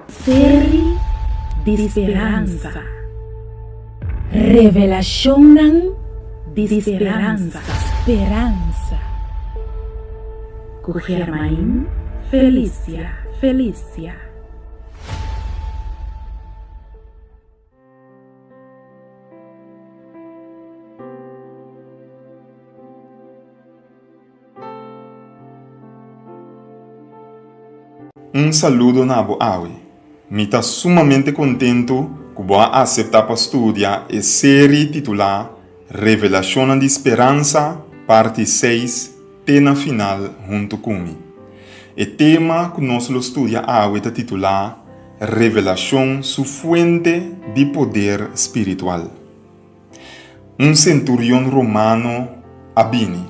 Seri di speransa. Revelashonnan di speransa. Speransa. Ku Germain Felicia Felicia. Un saludo na bo awe. Mi ta sumamente kontentu ku bo a aseptá pa studia e seri titulá Revelashonnan di Speransa, parti seis te na final huntu ku mi. E tema ku nos lo studia awe ta titulá Revelashon su fuente di poder spiritual. Un senturion romano a bini.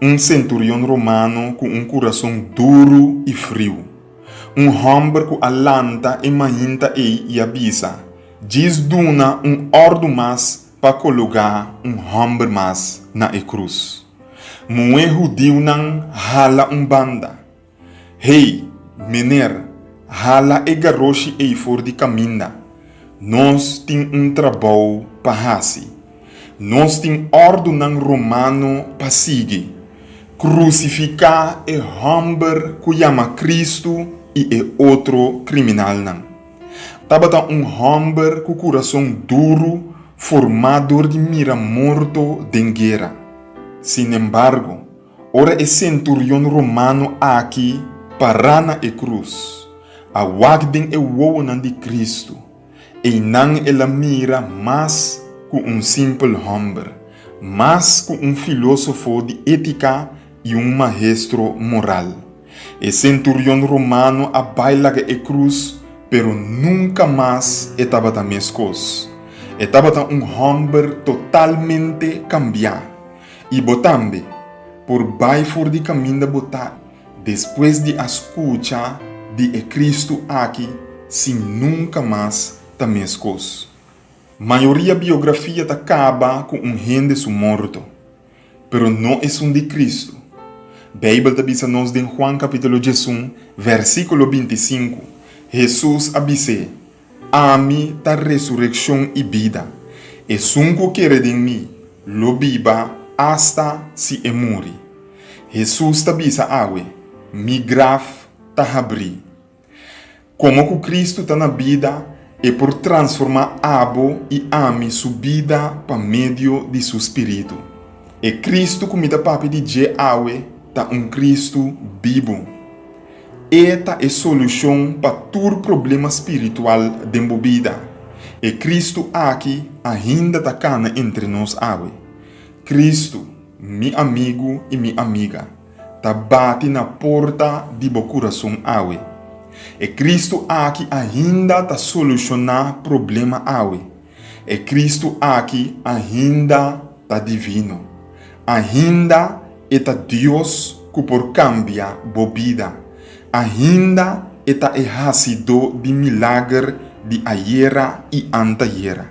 Un senturion romano ku un kurason duru i friu. Un hòmber ku a lanta e mainta ei i a bisa, Djis duna un òrdu mas pa kologá un hòmber mas na e krus. Muhé hudiunan hala un banda. Hey, meneer, hala e garoshi ei for di kaminda. Nos tin un trabou pa hasi. Nos tin òrdunan romano pa sigui. Krusifiká e hòmber ku yama Kristu i e otro kriminalnan. Tabata un hòmber ku kurason duru formá dor di mira morto den guera. Sinembargo, Ora e senturion romano aki pará na e krus, a wak den e wowonan di Kristu, einan el a mira mas ku un simpel hòmber, mas ku un filósofo di étika i un maestro moral. E senturion romano a bai laga e krus, pero nunka mas e tabata meskos. E tabata un hòmber totalmente kambiá. I bo tambe por bai for di kaminda bo ta despues di a skucha di e Kristu aki sin nunka mas ta meskos. Mayoria biografia ta kaba ku un hende su morto, pero no esun di Kristu. Beibel ta bisa nos den Juan kapítulo 11, vèrsikulo 25, Hesus a bis'é, Ami ta resurekshon i bida. Esun ku kere den mi lo biba asta si e muri. Hesus ta bisa awe, Mi graf ta habrí. Komo ku Kristu ta na bida, e por transformá abo i ami su bida pa medio di su spiritu. E Kristu ku mi ta papia di dje awe ta un Kristu bibu. E ta e solushon pa tur problema spiritual den bo bida. E Kristu aki ainda ta kana entre nos awe. Kristu, mi amigu i mi amiga, ta bati na porta di bo kurason awe. E Kristu aki ainda ta solushoná problema awe. E Kristu aki ainda ta divino. Ainda e ta Dios ku por kambia bo bida. Ainda e ta e Hasidó di milager di ayera i antayera.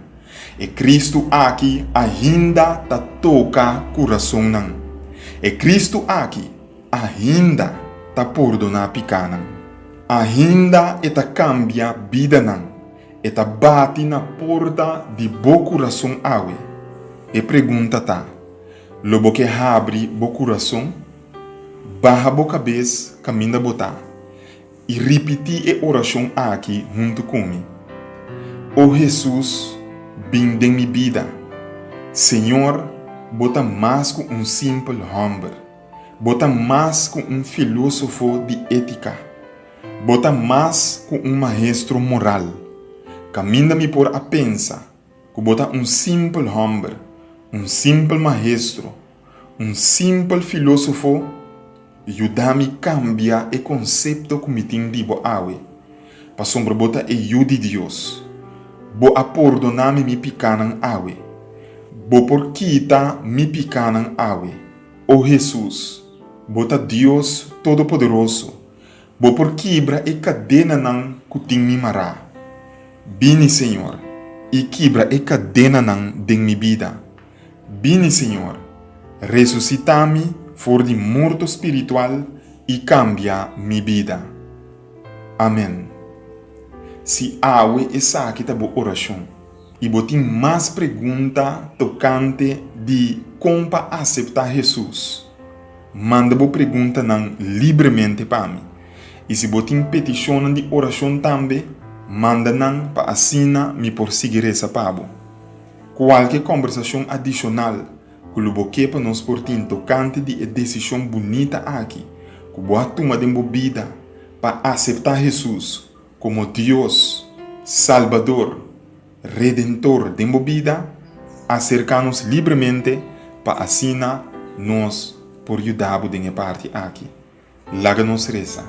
E Kristu aki ainda ta toka kurasonnan. E Kristu aki ainda ta pordoná pikánan. Ainda e ta kambia bidanan. E ta bati na porta di bo kurason awe. E pregunta ta, Lo bo ke habri bo kurason? Baha bo kabes kaminda bo ta i ripití e orashon aki huntu ku mi, O Hesus, bin den mi bida. Señor, bo ta mas ku un simpel hòmber. Bo ta mas ku un filósofo di étika. Bo ta mas ku un maestro moral. Kaminda mi por a pensa ku bo ta un simpel hòmber, un simpel maestro, un simpel filósofo, yuda mi kambia e konsepto ku mi tin di bo awe, pasobra bo ta e Yu di Dios. Bo a pordoná mi mi pikánan awe. Bo por kita mi pikánan awe. O Hesus, bo ta Dios Todopoderoso. Bo por kibra e kadenanan ku tin mi mará. Bini, Señor, i kibra e kadenanan den mi bida. Bini, Señor, resusitá mi for di morto spiritual i kambia mi bida. Amèn. Si awe esaki ta bo orashon i bo tin mas pregunta tokante di kon pa aseptá Hesus, manda bo preguntanan libremente pa mi. I si bo tin petishonnan di orashon tambe, manda nan pa asina mi por sigui resa pa bo. Kualke kòmbersashon adishonal ku lo bo ke pa nos por tin tokante di e desishon bunita aki ku bo a tuma den bo bida pa aseptá Hesus komo Dios, Salbador, Redentor den bo bida, aserká nos libremente pa asina nos por yuda bo den e parti aki. Laga nos resa.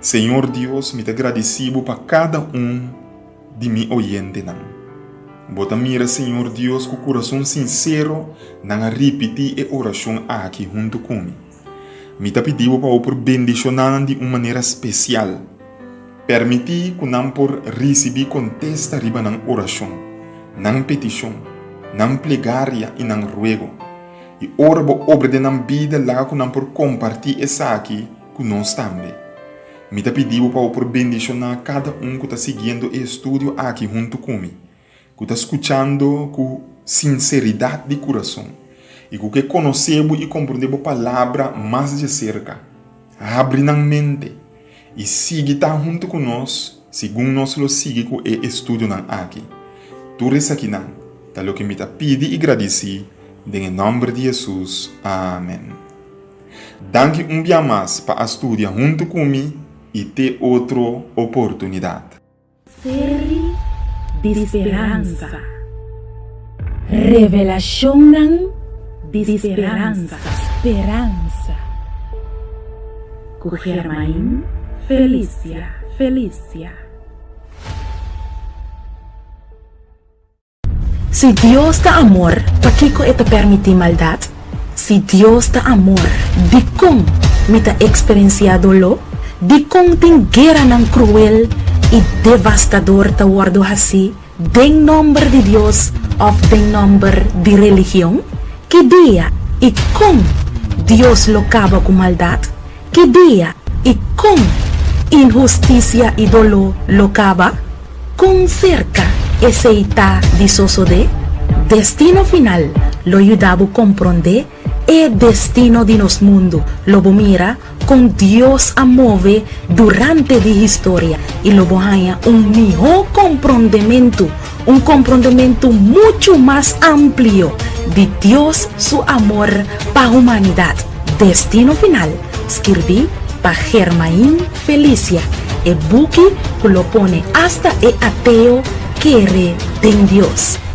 Señor Dios, mi ta gradisí Bo pa kada un di mi oyentenan. Bo ta mira, Señor Dios, ku kurason sinsero nan a ripití e orashon aki huntu ku mi. Mi ta pidi Bo pa Bo por bendishoná nan di un manera spesial. Permití ku nan por risibí kontesta riba nan orashon, nan petishon, nan plegaria i nan ruego. I ora bo obra den nan bida laga ku nan por kompartí esaki ku nos tambe. Mi ta pidi bo pa bo por bendishoná kada un ku ta siguiendo e estudio aki huntu ku mi, ku ta skuchando ku sinseridat di kurason i ku ke konosé bo i komprondé bo Palabra mas djaserka. Habri nan mente i sigui ta huntu ku nos segun nos lo sigui ku e estudionan aki. Tur esakinan ta loke mi ta pidi i gradisí den e nòmber di Hesus. Amen. Danki un bia mas pa a studia huntu ku mi i te otro oportunidat. Seri di speransa. Revelashonnan di speransa. Speransa. Ku Germain Felicia. Felicia. Si Dios ta amor, pakiko e ta permití maldat? Si Dios ta amor, dikon mi ta eksperensiá doló? Dikon tin gueranan kruel i devastador ta wòrdu hasí den nòmber di Dios òf den nòmber di religion? Ki dia i kon Dios lo kaba ku maldat? Ki dia i kon inhustisia i doló lo kaba? Kon serka esei ta di sosodé? Destino Final lo yuda bo komprondé e destino di nos mundu. Lo bo mira kon Dios a move durante di historia i lo bo haña un mihó komprondementu, un komprondementu muchu mas amplio di Dios su amor pa humanidat. Destino Final, skirbí pa Germain Felicia, e buki ku lo pone asta e ateo kere den Dios.